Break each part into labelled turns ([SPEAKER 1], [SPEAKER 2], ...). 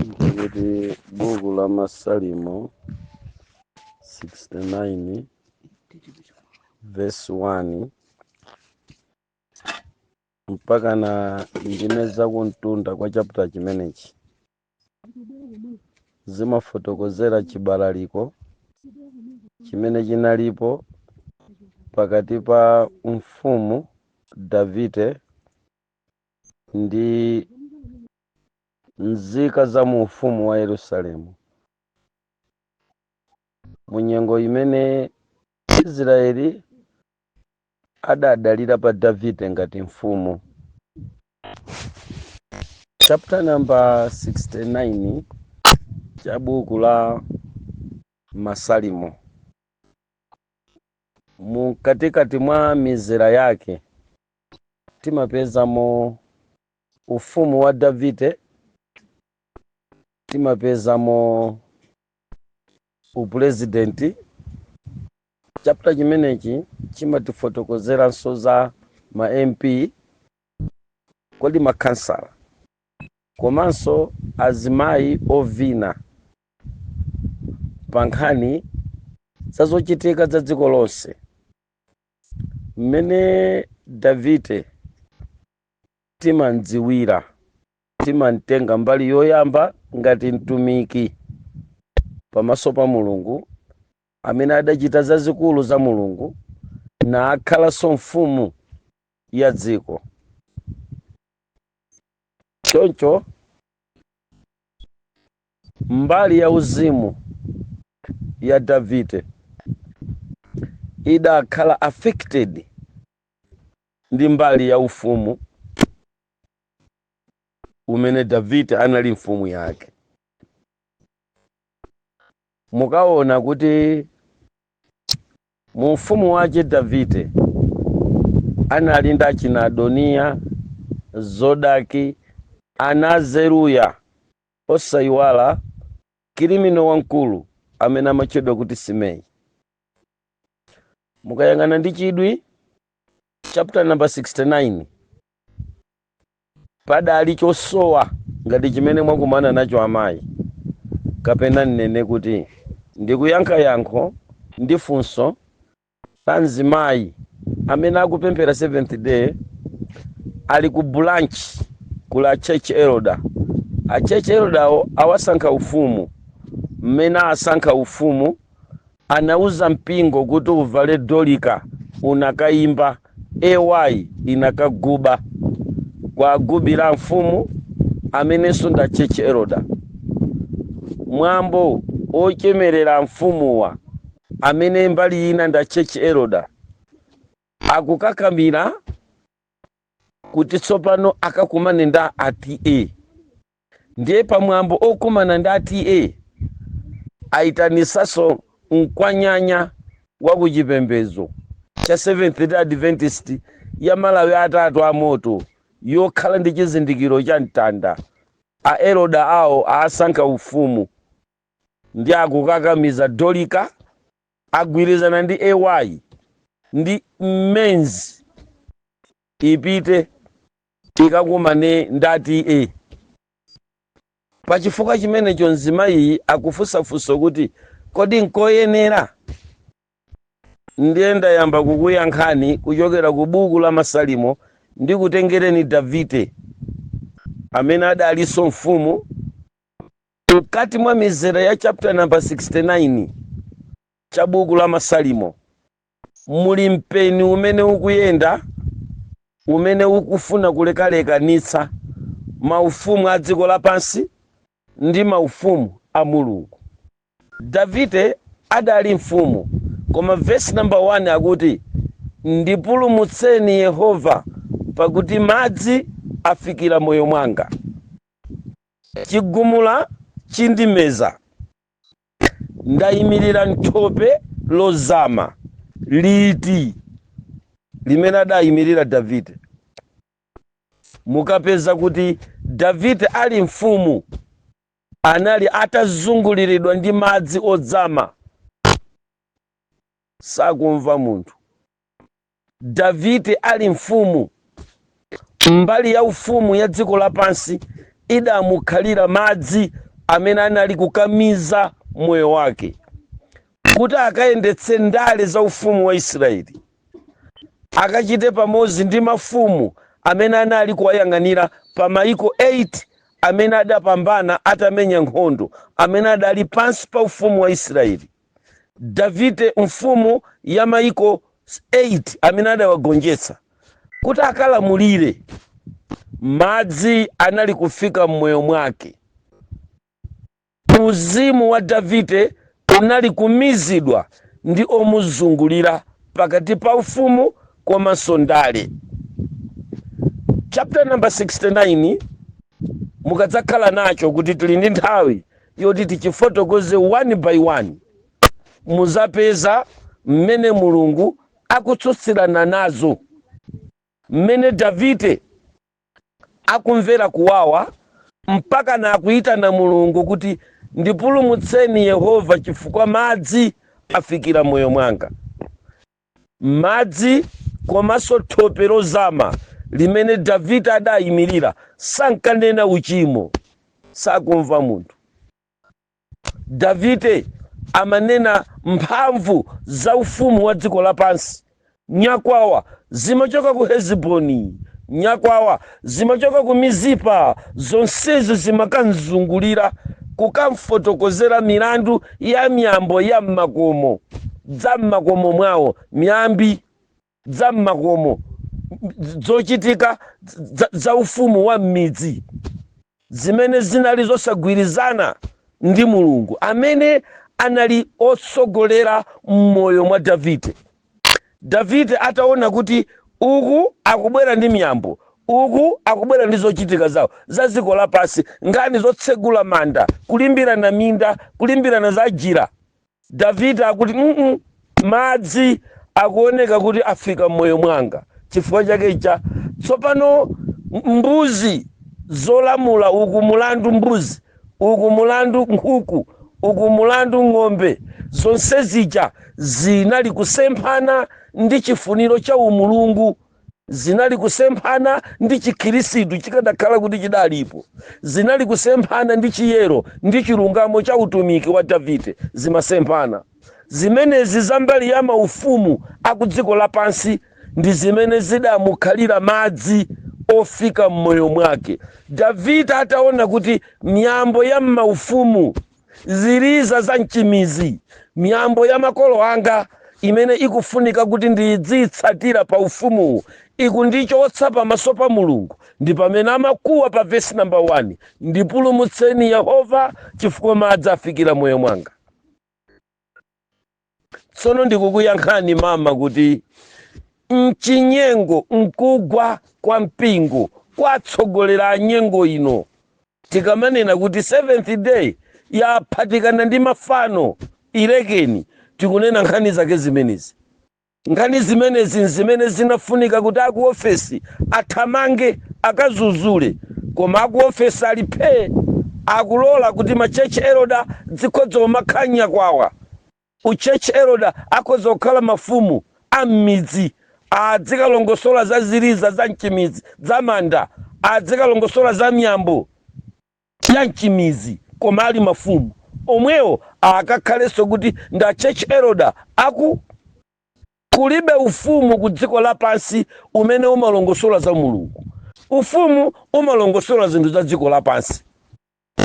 [SPEAKER 1] Ndikuti buku la Masalimo 69 verse 1 mpaka na ndime zakumtunda kwa chapter chimenechi zimafotokozera chibalaliko chimene chinalipo pakati pa mfumu Davide ndi nzika za mu ufumu wa Yerusalemu mu nyengo imene Israeli adadalira pa Davide ngati mfumu. Chapter number 69 cha buku la Masalimo, mukatikati mwa mizera yake timapezamo ufumu wa Davide, timapezamo upurezidenti. Chapter chimenechi chimatifotokozeranso za ma MP, kodi makhansala, komanso azimayi ovina pa nkhani za zochitika za dziko lonse. Mmene Davide timandziwira, timamtenga mbali yoyamba ngati mtumiki pamaso pa Mulungu amene adachita zazikulu za Mulungu na akhalanso mfumu ya dziko. Choncho mbali ya uzimu ya Davide idakhala affected ndi mbali ya ufumu umene Davide anali mfumu yake. Mukaona kuti mu ufumu wace Davide anali ndi achina Adoniya, Zodaki, ana Zeruya, osayiwala criminal wamkulu amene amatchedwa kuti Simei. Mukayang'ana ndi chidwi chapter number 69, padali chosowa ngati chimene mwakumana nacho amayi, kapena nnene kuti ndikuyankha yankho ndi funso la mzimayi amene akupemphera Seventh Day, ali ku branch kula church elder. A church elder awo awasankha ufumu. Mmene asankha ufumu, anauza mpingo kuti uvale dolika, unakayimba ay inakaguba kwa gubira mfumu amenenso nda church elder. Mwambo ochemerera mfumuwa amene mbali ina nda church elder akukakamira kuti tsopano akakumane nda ata. Ndiye pamwambo okumana ndi ata ayitanisanso mkwanyanya wa kuchipembedzo cha Seventh Day Adventist ya malawi atatu amoto yokhala ndi chizindikiro cha mtanda. A elder awo asankha ufumu ndi akukakamiza dolika, agwirizana ndi ay ndi men's ipite ikakumane ndati e. Pachifukwa chimenecho mzimayiyi akufunsafunsa kuti kodi nkoyenera? Ndiye ndayamba kukuyankhani kuchokera ku buku la Masalimo ndi kutengereni Davide amene adalinso mfumu. Mkati mwa mizera ya chapter number 69 cha buku la Masalimo muli mpeni umene ukuyenda, umene ukufuna kulekalekanitsa maufumu a dziko lapansi ndi maufumu a Mulungu. Davide adali mfumu, koma verse number 1 akuti, "Ndipulumutseni Yehova, pakuti madzi afikira moyo mwanga, chigumula chindimeza, ndayimirira mthope lozama." Liti limene adayimirira Davide? Mukapeza kuti Davide ali mfumu anali atazunguliridwa ndi madzi odzama, sakumva munthu. Davide ali mfumu, mbali ya ufumu ya dziko lapansi idamukhalira madzi Amene anali kukamiza moyo wake kuti akayendetse ndale za ufumu wa Israeli, akachite pamodzi ndi mafumu amene anali kuwayang'anira pa maiko 8 amene adapambana atamenya nkhondo, amene adali pansi pa ufumu wa Israeli. Davide, mfumu ya maiko 8 amene adawagonjetsa, kuti akalamulire, madzi anali kufika m'moyo mwake. Uzimu wa Davide unali kumizidwa ndi omuzungulira pakati pa ufumu komanso ndale. Chapter number 69, mukadzakhala nacho kuti tili ndi nthawi yoti tichifotokoze one by one, muzapeza mmene Mulungu akutsutsirana nazo, mmene Davide akumvera kuwawa mpaka na akuyitana Mulungu kuti, "Ndipulumutseni Yehova, chifukwa madzi afikira moyo mwanga." Madzi komanso thope lozama limene Davide adayimirira sankanena uchimo, sakumva munthu. Davide amanena mphamvu za ufumu wa dziko lapansi. Nyakwawa zimachoka ku Heziboni, nyakwawa zimachoka ku Mizipa, zonsezo zimakamzungulira kukamfotokozera milandu ya miyambo ya mmakomo, za mmakomo mwawo, miyambi za mmakomo, zochitika za ufumu wa m'midzi zimene zinali zosagwirizana ndi Mulungu amene anali otsogolera m'moyo mwa Davide. Davide ataona kuti uku akubwera ndi miyambo, uku akubwera ndi zochitika zawo za dziko lapansi, nkhani zotsegula manda, kulimbirana minda, kulimbirana za jira, Davide akuti, Madzi akuoneka kuti afika m'moyo mwanga." Chifukwa chake cha tsopano mbuzi zolamula, uku mulandu mbuzi, uku mulandu nkhuku, uku mulandu ng'ombe, zonse zija zinali kusemphana ndi chifuniro cha umulungu, zinali kusemphana ndi Chikhirisitu chikadakhala kuti chidalipo, zinali kusemphana ndi chiyero ndi chilungamo cha utumiki wa Davide. Zimasemphana zimenezi za mbali ya maufumu aku dziko lapansi ndi zimene zidamukhalira madzi ofika m'moyo mwake. Davide ataona kuti miyambo ya m'maufumu, ziliza za mchimizi, miyambo ya makolo anga imene ikufunika kuti ndidzitsatira pa ufumuwu ikundichotsa pamaso pa Mulungu, ndi pamene amakuwa pa vesi namba 1, "Ndipulumutseni Yehova, chifukwa madzi afikira moyo mwanga." Tsono ndikukuyankhani mama kuti mchinyengo mkugwa kwa mpingo kwatsogolera anyengo ino. Tikamanena kuti Seventh Day yaphatikana ndi mafano, ilekeni, tikunena nkhani zake zimenezi. Nkhani zimenezi zimene zinafunika kuti aku ofesi athamange akazuzule, koma aku ofesi ali phee, akulola kuti ma church elder dzikhoza kumakhanya kwawa. U church elder akhoza kukhala mafumu a m'midzi, adzikalongosola za ziliza za mchimidzi, za manda, adzikalongosola za miyambo ya mchimidzi, koma ali mafumu omwewo akakhalenso kuti nda church elder aku. Kulibe ufumu ku dziko lapansi umene umalongosola za Mulungu. Ufumu umalongosola zinthu za dziko lapansi.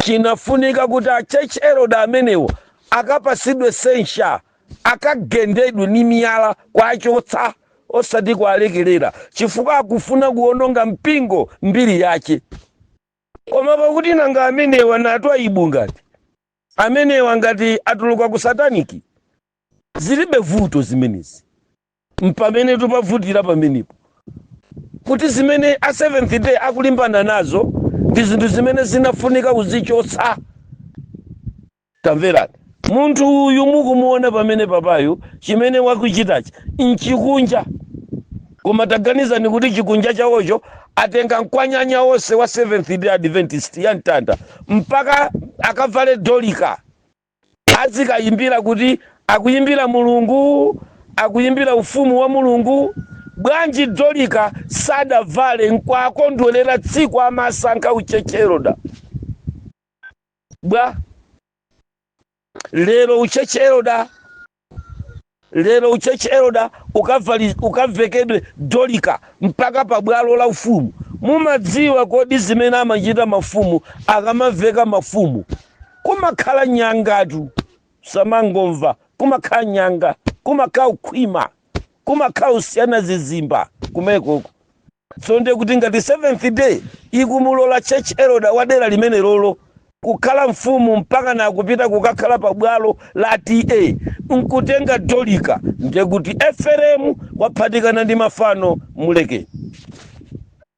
[SPEAKER 1] Chinafunika kuti a church elder amenewo akapasidwe censure, akagendedwe ni miyala kwachotsa, osati kualekerera, chifukwa akufuna kuononga mpingo mbiri yache. Koma pakuti nanga amenewa natu aibu, ngati amenewa ngati atuluka ku satanic, zilibe vuto zimenezi. Mpamene tupavutira pamenepo kuti zimene a Seventh Day akulimbana nazo ndi zinthu zimene zinafunika kuzichotsa. Tamverani, munthu uyu mukumuona pamene papayu, chimene wakuchitachi nchikunja, koma taganizani kuti chikunja chawocho atenga mkwanyanya wonse wa Seventh Day Adventist ya mtanda, mpaka akavale dolika, azikayimbira kuti akuyimbira Mulungu, akuyimbira ufumu wa Mulungu. Bwanji dolika sadavale nkwakondwerera tsiku amasankha u church elder? Bwa lero u church elder, lero u church elder ukavekedwe dolika mpaka pabwalo la ufumu? Mumadziwa kodi zimene amachita mafumu akamaveka mafumu? Kumakhala nyangatu, samangomva, kumakhala nyanga, kumakhala ukhwima, kumakhala usiyana zizimba kumekoko. So ndiye kuti ngati Seventh Day ikumulola church elder wa dera limene lolo kukhala mfumu mpaka nakupita kukakhala pabwalo la ta nkutenga dolika, ndiye kuti Eferemu waphatikana ndi mafano. Mulekeni.